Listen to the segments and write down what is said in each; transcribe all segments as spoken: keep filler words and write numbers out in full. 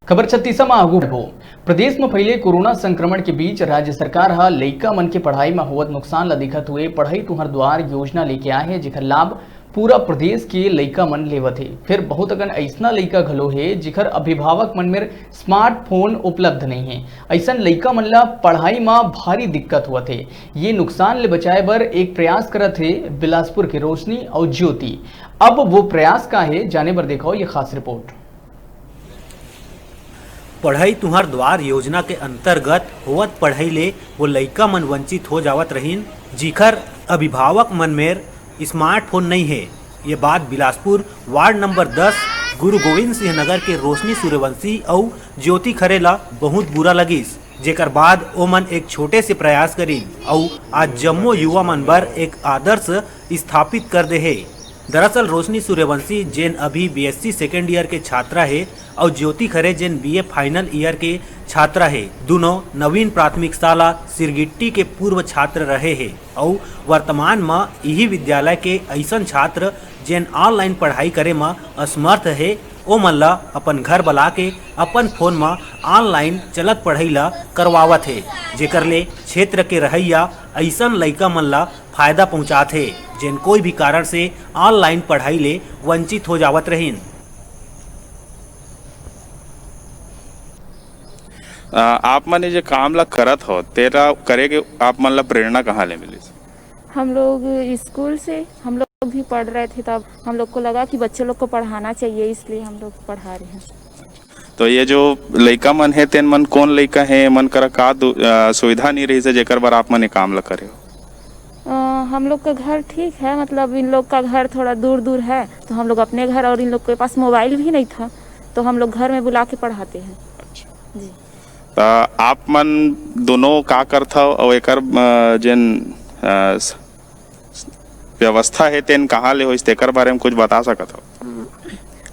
खबर छत्तीसा म आगू बढ़बो। प्रदेश म फैले कोरोना संक्रमण के बीच राज्य सरकार ह लइका मन के पढ़ाई म होवत नुकसान ल देखत हुए पढ़ई तुंहर दुआर योजना लेके आए हे, जेकर लाभ पूरा प्रदेश के लइका मन लेवत हे। फिर बहुत अकन अइसना लइका घलो हे, जेकर अभिभावक मन मेर स्मार्टफोन उपलब्ध नइ हे। अइसन लइका मन ल पढ़ाई म भारी दिक्कत होवत हे। ये नुकसान ले बचाए बर एक प्रयास करत हे बिलासपुर के रोशनी अउ ज्योति। अब वो प्रयास का हे, जाने बर देखो ये खास रिपोर्ट। पढ़ई तुंहर द्वार योजना के अंतर्गत होवत पढ़ई ले वो लइका मन वंचित हो जावत रहिन, जिखर अभिभावक मन मेर स्मार्टफोन नइ हे। ये बात बिलासपुर वार्ड नंबर दस गुरु गोविंद सिंह नगर के रोशनी सूर्यवंशी अउ ज्योति खरे ला बहुत बुरा लगिस, जेकर बाद ओमन एक छोटे से प्रयास करिन अउ आज जम्मो युवा मन बर एक आदर्श स्थापित कर दे हे। दरअसल रोशनी सूर्यवंशी, जेन अभी बीएससी सेकेंड ईयर के छात्रा हे, अउ ज्योति खरे, जेन बीए फाइनल ईयर के छात्रा हे, दुनों नवीन प्राथमिक शाला सिरगिट्टी के पूर्व छात्र रहे हे अउ वर्तमान म इही विद्यालय के अइसन छात्र, जेन ऑनलाइन पढ़ाई करे म असमर्थ हे, ओमन ल अपन घर बला के अपन फोन म ऑनलाइन चलत पढ़ई ल करवावत हे, जेकर ले क्षेत्र के रहइया अइसन लइका मन ल फायदा पहुंचात हे, जेन कोई भी कारण से ऑनलाइन पढ़ाई ले वंचित हो जावत रहिन। अ, आप मन ये जे काम ला करत हो, तेला करे के आप मन ला प्रेरणा कहाँ ले मिलिस? हम लोग स्कूल से, हम लोग भी पढ़ रहे थे, तब हम लोग को लगा कि बच्चे लोग को पढ़ाना चाहिए, इसलिए हम लोग पढ़ा रहे हैं। तो ये जो लइका मन हे, तेन मन कौन लइका हे, मन करा का दु-, अ, सुविधा नहीं रहिस हे, जेकर बर आप मन ये काम ला करे हो? अ, हम लोग का घर ठीक है, मतलब इन लोग का घर थोड़ा दूर दूर है, तो हम लोग अपने घर, और इन लोग के पास मोबाइल भी नहीं था, तो हम लोग घर में बुला के पढ़ाते हैं। अच्छा। जी। त आप मन दोनों का करथव अउ एकर, अ, जेन, अ, स-, व्यवस्था हे, तेन कहाँ ले होइस, तेकर बारे में कुछ बता सकत हव?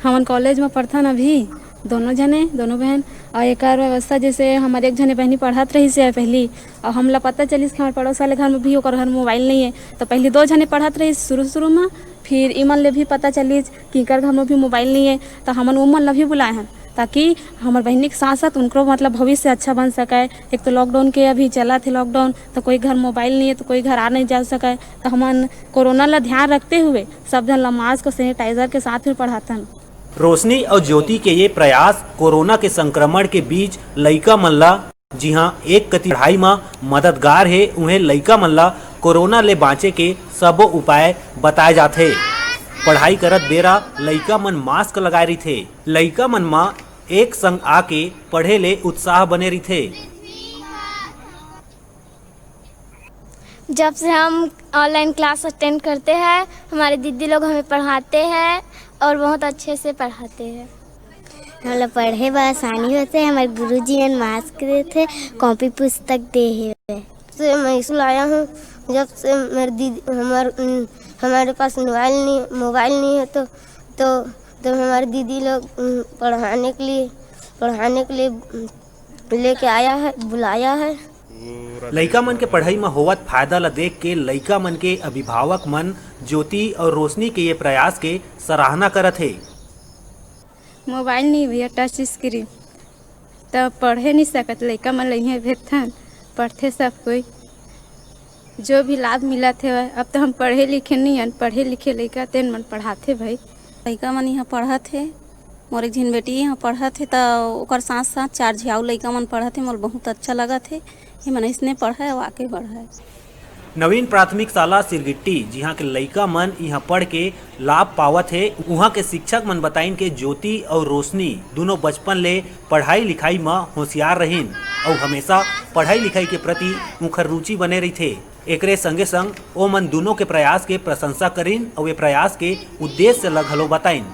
हमन कॉलेज में पढ़थन अभी, दोनों जने, दोनों बहन। और एकर व्यवस्था, जैसे हमर एक जने बहनी पढ़त रहिस हे पहली, और हमला पता चलिस कि हमर पड़ोस वाले घर में भी, ओकर घर में मोबाइल नहीं है। तो पहली दो जने पढ़त रहिस शुरू शुरू में, फिर इमन ले भी पता चलिस कि एकर घर में भी मोबाइल नहीं है, तो हमन उमन ला भी बुलाए हन, ताकि हमर बहिनी के साथ साथ उनको, मतलब, भविष्य अच्छा बन सके। एक तो लॉकडाउन के अभी चलत हे लॉकडाउन, तो कोई घर मोबाइल नहीं है, तो कोई घर आ नहीं जा सके। तो हमन कोरोना ला ध्यान रखते हुए सब झन ला मास्क और सैनिटाइजर के साथ में पढ़ाथन। रोशनी अउ ज्योति के ये प्रयास कोरोना के संक्रमण के बीच लइका मन ला जिहां एक कति पढ़ाई म मददगार हे, उहें लइका मन ला कोरोना ले बांचे के सबो उपाय बताए जाथे। पढ़ाई करत बेरा लइका मन मास्क लगाए रहिथे। लइका मन म एक संग आके पढ़े ले उत्साह बने रहिथे। जब से हम ऑनलाइन क्लास अटेंड करते हैं, हमारे दीदी लोग हमें पढ़ाते हैं और बहुत अच्छे से पढ़ाते हैं। हमला पढ़े बर आसानी होथे, हमर गुरुजी मन मास्क देथे, कॉपी पुस्तक दे हेवय। से मैं स्कूल आया हूँ, जब से मेरे दीदी, हमार-, उम, हमारे पास मोबाइल नहीं, मोबाइल नहीं है, तो, तो, तो हमारे दीदी लोग, उम, पढ़ाने के लिए, पढ़ाने के लिए, उम, लेके आया है, बुलाया है। लइका मन के पढ़ई म होवत फायदा ल देख के लइका मन के अभिभावक मन ज्योति अउ रोशनी के ये प्रयास के सराहना करत हे। मोबाइल नहीं भैया, टच स्क्रीन, त पढ़े नहीं सकत। लइका मन ल इहें भेजथन, पढ़थे सब कोई। जो भी लाभ मिलत हे, अब तो हम पढ़े लिखे नहीं हन, पढ़े लिखे लइका तेन मन पढ़ाथे भाई। लइका मन इहाँ पढ़त हे, मोर एक झिन बेटी इहाँ पढ़त हे, त ओकर साथ साथ चार झी अउ लइका मन पढ़त हे। मोर बहुत अच्छा लगत हे, ये मन अइसने पढ़य अउ आगे बढ़य। नवीन प्राथमिक शाला सिरगिट्टी, जिहाँ के लइका मन इहाँ पढ़ के लाभ पावत हे, उहाँ के शिक्षक मन बताइन के ज्योति अउ रोशनी दुनों बचपन ले पढ़ाई लिखाई म होशियार रहिन अउ हमेशा पढ़ाई लिखाई के प्रति उंखर रुचि बने रहिथे। एकरे संगे संग ओ मन दुनों के प्रयास के प्रशंसा करिन अउ ए प्रयास के उद्देश्य ल घलो बताइन।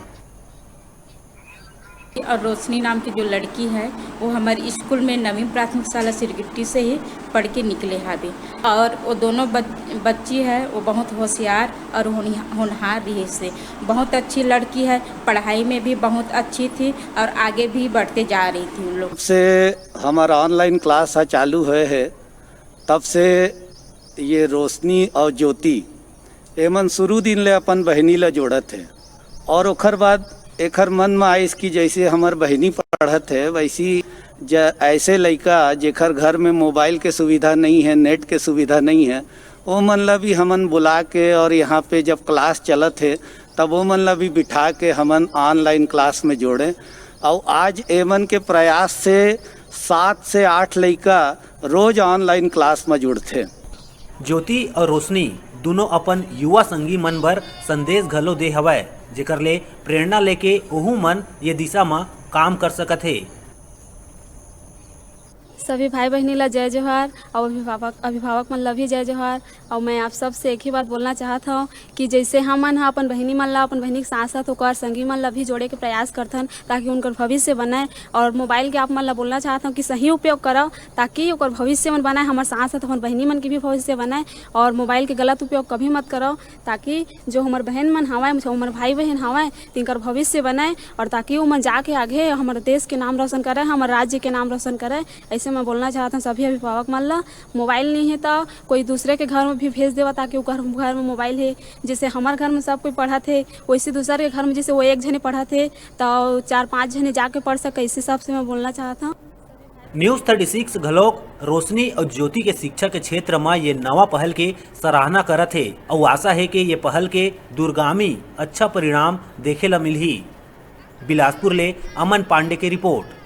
और रोशनी नाम की जो लड़की है, वो हमारे स्कूल में नवीन प्राथमिक शाला सिरगिट्टी से ही पढ़ के निकले हावे। और वो दोनों बच-, बच्ची है, वो बहुत होशियार और होनिहा-, होनहार रही से। बहुत अच्छी लड़की है, पढ़ाई में भी बहुत अच्छी थी और आगे भी बढ़ते जा रही थी उन लोग। जब से हमारा ऑनलाइन क्लास ह चालू होए हे, तब से ये रोशनी और ज्योति, एमन शुरू दिन ले अपन बहिनी ला जोड़त हे और ओखर बाद एखर मन म आइस कि जइसे हमर बहिनी पढ़त हे, वइसी ज-, अइसे लइका जेखर घर में मोबाइल के सुविधा नइ हे, नेट के सुविधा नइ हे, ओ मन ला भी हमन बुला के और यहाँ पे जब क्लास चलत हे, तब ओ मन ला भी बिठा के हमन ऑनलाइन क्लास में जोड़ें। अउ आज एमन के प्रयास से सात से आठ लइका रोज ऑनलाइन क्लास में जुड़थे। ज्योति अउ रोशनी दुनों अपन युवा संगी मन बर संदेश घलो दे हवय, जेकर ले प्रेरणा लेके ओहू मन ये दिशा म काम कर सकत हे। सभी भाई बहिनी ला जय जोहार, अउ अभिभावक, अभिभावक मन ला भी जय जोहार। अउ मैं आप सब से एक ही बात बोलना चाहत हौं कि जइसे हमन ह अपन बहिनी मन ला, अपन बहिनी के साथ साथ ओकर संगी मन ला भी जोड़े के प्रयास करथन, ताकि उनकर भविष्य बनय। और मोबाइल के आप मन ला बोलना चाहत हौं कि सही उपयोग करव, ताकि ओकर भविष्य मन बनय, हमर साथ साथ अपन बहिनी मन के भी भविष्य बनय। और मोबाइल के गलत उपयोग कभी मत करव, ताकि जो हमर बहन मन हवय, जो हमर भाई बहन हवय, तिनकर भविष्य बनय, और ताकि ओमन जाके आगे हमर देश के नाम रोशन करय, हमर राज्य के नाम रोशन करय। ऐसे मैं बोलना चाहत हौं सभी अभिभावक मन ला, मोबाइल नहीं है तो कोई दूसरे के घर में भी भेज देवा, ताकि ओकर घर में मोबाइल है। जैसे हमर घर में सब कोई पढ़त है, वैसे दूसर के घर में जैसे वो एक झने पढ़त है, तो चार पाँच झने जाके पढ़ सके, इस हिसाब से मैं बोलना चाहत हौं। न्यूज थर्टी सिक्स घलोक रोशनी अउ ज्योति के शिक्षा के क्षेत्र म ये नवा पहल के सराहना करत हे अउ आशा हे कि ये पहल के दूरगामी अच्छा परिणाम देखे ल मिलही। बिलासपुर ले अमन पांडे के रिपोर्ट।